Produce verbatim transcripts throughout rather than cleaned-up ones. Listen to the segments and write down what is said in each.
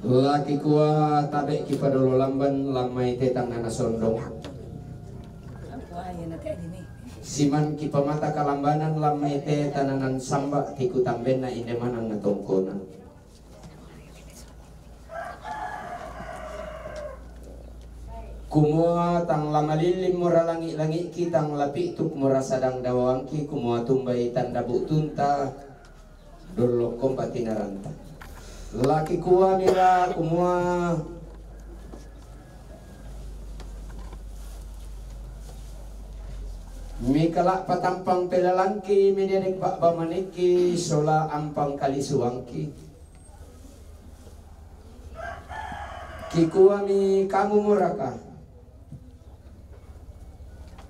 La kikua tabe' kipadolo lamban, lan mai te tangngana sondong. Siman kipamata kalambanan, lan mai te tananan samba', kikutambenna inde manang na tongkonan. Kumua tang la malilling mora langi'-langi'ki, tang la pi'tuk mora sadang daoangki, kumua tumbai tanda bu'tunta, dollo' komba tinaranta. La kikua mira kumua mikala' patampang pelalangki, midedek ba'ba manikki, sola ampang kalisuangki. Kikuami kamu moraka,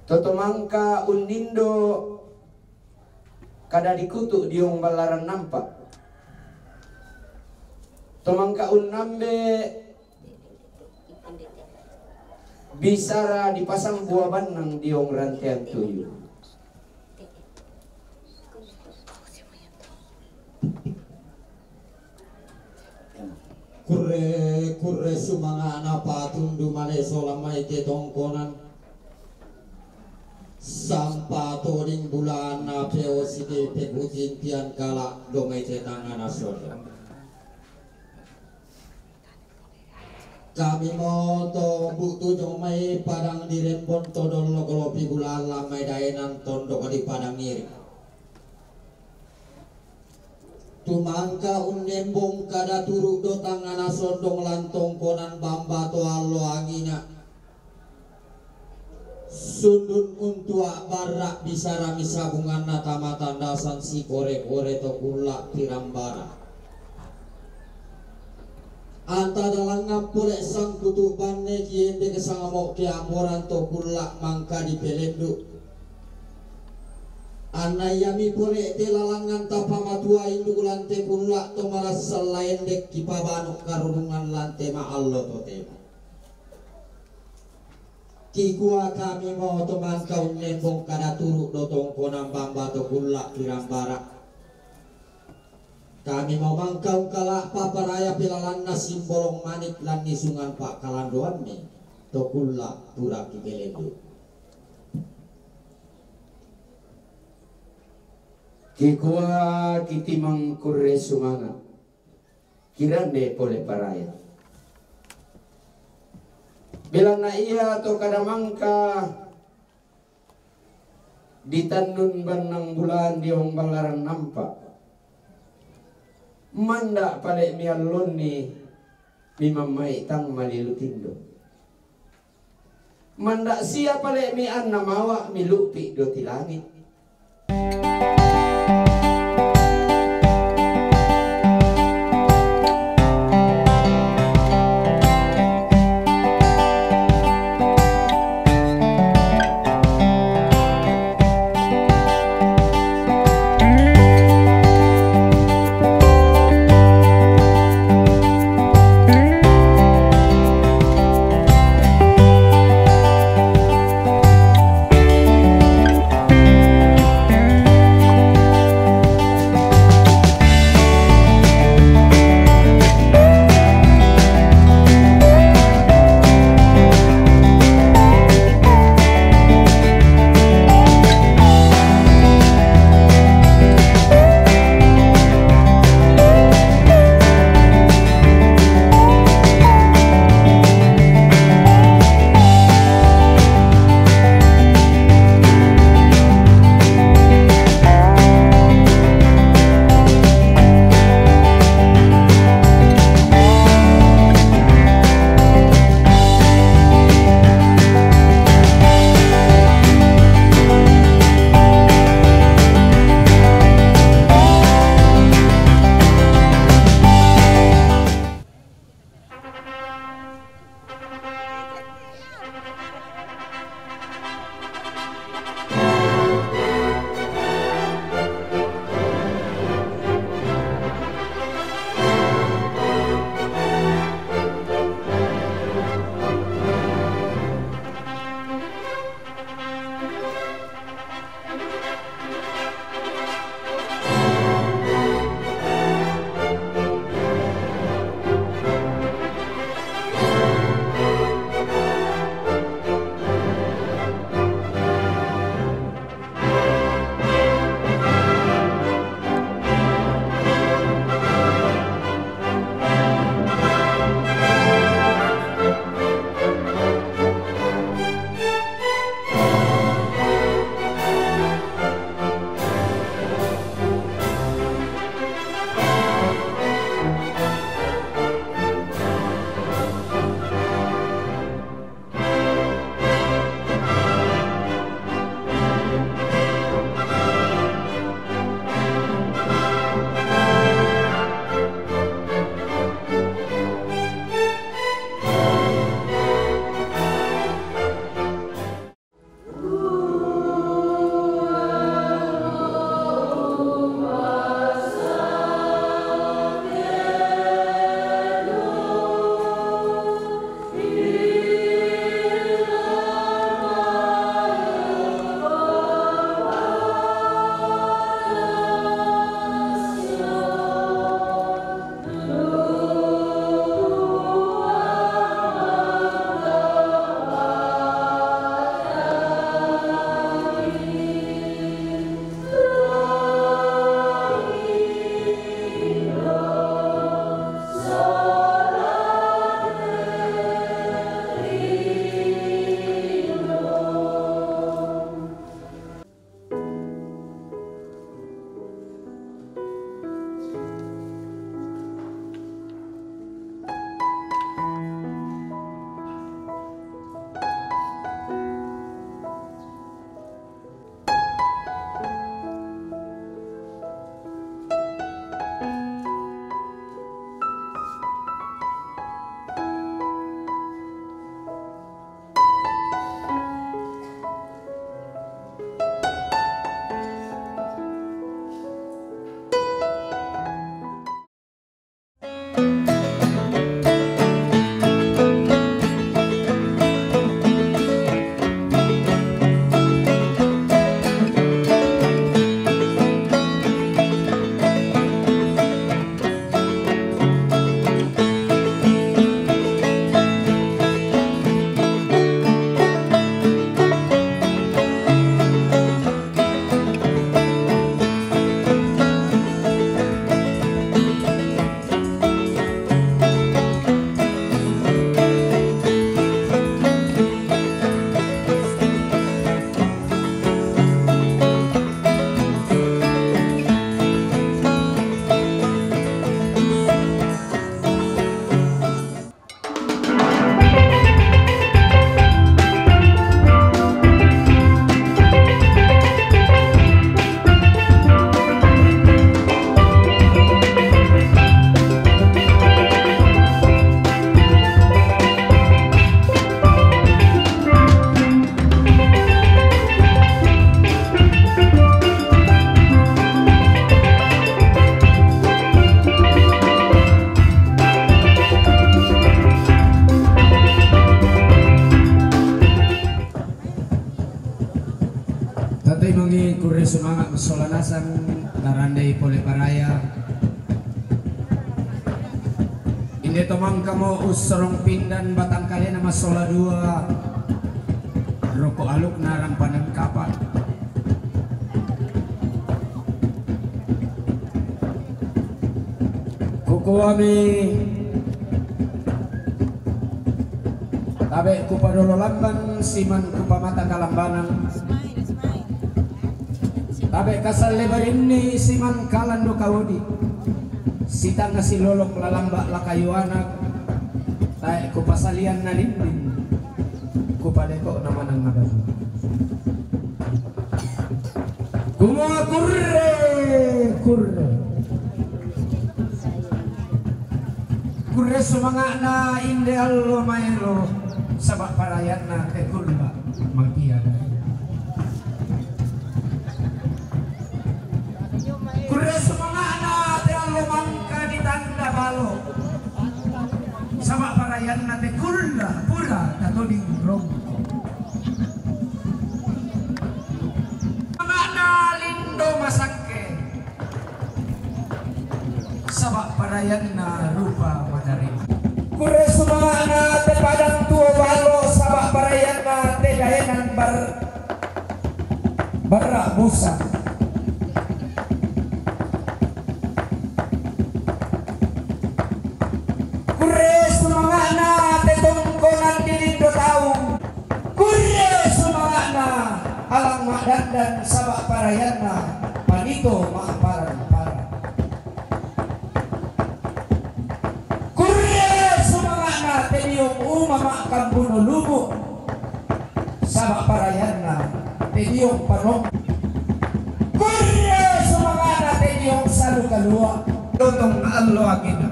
to tomangka unnindo kada dikutu' diong ballaran nampa'. Tomangka unnambe' bisara dipasang bua bannang diong rantean tuyu. Kurre, kurre sumanga'na patundu maleso lan mai te tongkonan. Sampa toding bulanna peo sidi pebutintian kala' domai te tangngana sondong. Kami mo to bu'tu jomai padang di Rembon to dollo' golopi bulan lan mai daenan tondok di padang iri. Tumangka unnembong kada turu' do tangngana sondong lan tongkonan bamba to allo angina. Sundun untua' barra' bisara misabunganna tama tandasan sikore-kore to kulla' tirambara. Anta dalangngan pole sangkutu' banne kiende kesangamo' keamboran to kulla' mangka dipelendu'. Anna iami pole te lalangngan tapamatua induk lan te kulla' to marassan laendek kipabano' karurungan lan te ma'allo totemo. Kikua kami mo to mangka unnembong kada turu' do tongkonan bamba to kulla' tirambara. Kami mo mangka ungkala' paparaya pelalanna simbolong manik lan isungan pa'kalandoammi to kulla' pura kipelendu'. Kikua kitimang kurre sumanga', kirande pole paraya. Belanna ia to kada mangka ditannun bannang bulan diong ballaran nampa'. Manda' pale' miallonni mimammai tang malilu tindo. Manda' sia pale' mi anna mawa' milu'pi' do ti langi'. Sumanga' massola nasang, narandai pole paraya. Inde to mangkamo ussorong pindan batangkalena massola dua, roko' alukna rampanan kapa'. Kukuami tabe' kupadolo lamban siman kupamata kalambanan. Tabe' kasalle barinni siman kalando kaudi. Sitanga silolok lalamba lakayuana. Tae' kupasalian narinding. Kupadeko' namanang abadi. Kumua kurre, kurre. Kurre sumanga'na inde allo maelo, saba' parayanna te kulla' matiada. Kurre sumanga'na te allo mangka ditanda balo, saba' parayanna te kulla' pura tatoding rongko'. Sumanga'na lindo masakke, saba' parayanna rupa madarima. Kurre sumanga'na te padang tuo balo, saba' parayanna te daenan bar-, barra' busa. Kurre sumanga'na te tongkonan di lindo tau. Kurre sumanga'na alang ma'dandan, saba' parayanna panito ma'parang-parang. Kurre sumanga'na te diong uma ma'kambuno lumu', saba' parayanna te diong panon. Kurre sumanga'na te diong salu kalua'. Lotong allo akina.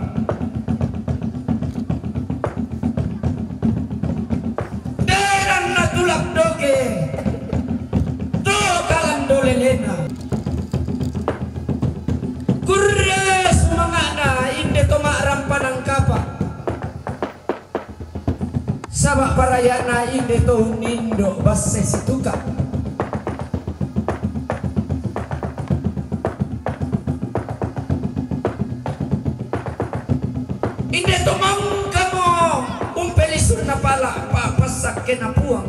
Denanna tulak doke, to kalando lelena. Kurre sumanga'na inde to ma'rampanan kapa', saba' parayanna inde to unnindo' basse situka'. Inde to mangkamo umpelisunna pala' pa'passakkena Puang,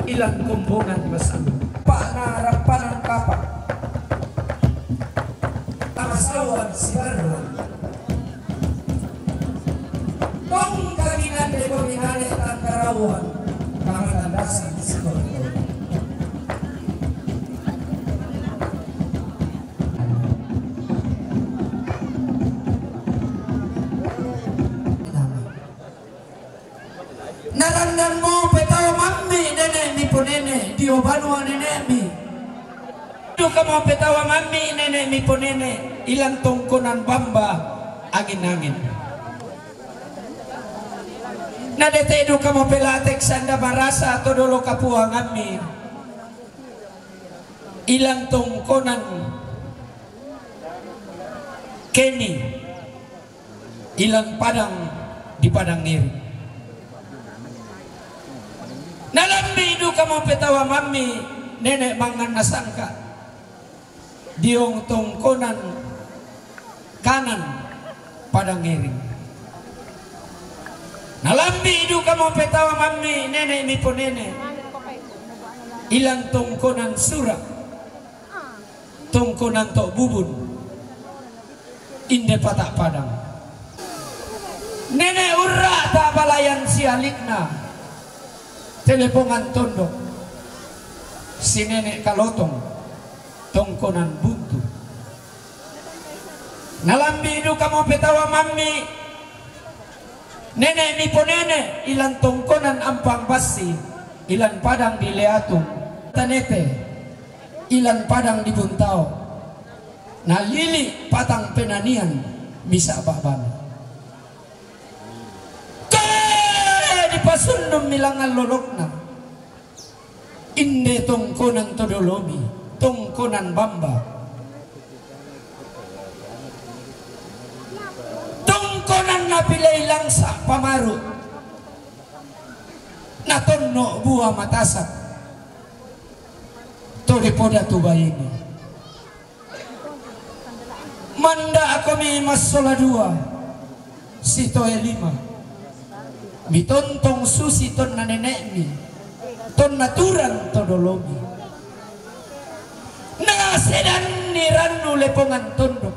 ilang kombongan masalu. Pa'na rampanan kapa'. Tamasauan sibarruan. Tong kaminande kominale tangkarauan, kamatandasan sitorto. Narannanmo petawa mammi nene'mi ponene' dio banua nene'mi. Dukamo petawa mammi nene'mi ponene' ilang tongkonan bamba angin-angin. Nadete' dukamo pelatek sanda marasa to dolo kapuangammi ilang tongkonan Keni ilang padang di padang ngiri. Nalambi' dukamo petawa mammi nene' mangnganna sangka' diong tongkonan kanan padang ngiri. Nalambi' dukamo petawa mammi nene' miponene' ilang tongkonan sura'. Tongkonan to' bubun, inde pata' padang. Nene' urra'ta balayan siali'na, telepongan tondok, si nene' kalotong, tongkonan buntu. Nalambi' dukamo petawa mammi nene' miponene' ilang tongkonan ampang bassi, ilang padang di Leatung, tanete, ilang padang di Buntao, nalili' patang penanian misa' ba'bana. Ke dipasundun milangan lolokna, inde tongkonan to dolomi, tongkonan bamba. Tongkonan napilei langsa' pamaru', natonno' bua matasak, to dipoda tu baine. Manda'komi massola dua, sitoe lima. Mitontong susi tonna nene'mi, tonna turang to dolomi. Nasedanni rannu lepongan tondok.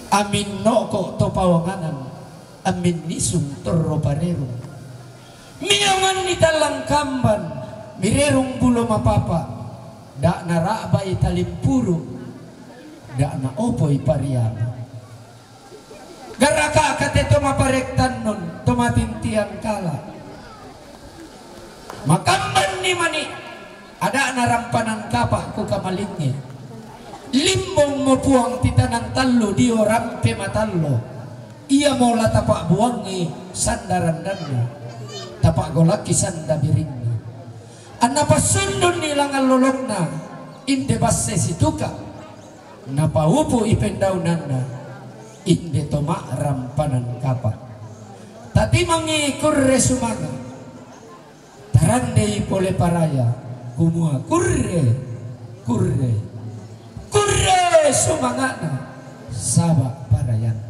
Aminno'ko to paonganan, amminnisung torro parerung. Mionganni tallang kamban, mirerung bulo mapapa, da' nara'bai talimpuru, da' naopoi pariama. Garraka' kate to maparektannun, to matintian kala. Makambanni mani', ada'na rampanan kapa' kukamalingngi. Limbongmo Puang titanang tallu dio rampe matallo. Iamo la tapa'buangngi sanda randanna, tapa'golakki sanda birinna. Anna passundunni langngan lolongna, inde basse situka', napaupu'i pendaunanna, inde to ma'rampanan kapa'. Tatimangngi kurre sumanga', tarandei pole paraya, kumua kurre, kurre, kurre sumanga'na, saba' parayanna.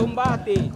Kumbahati,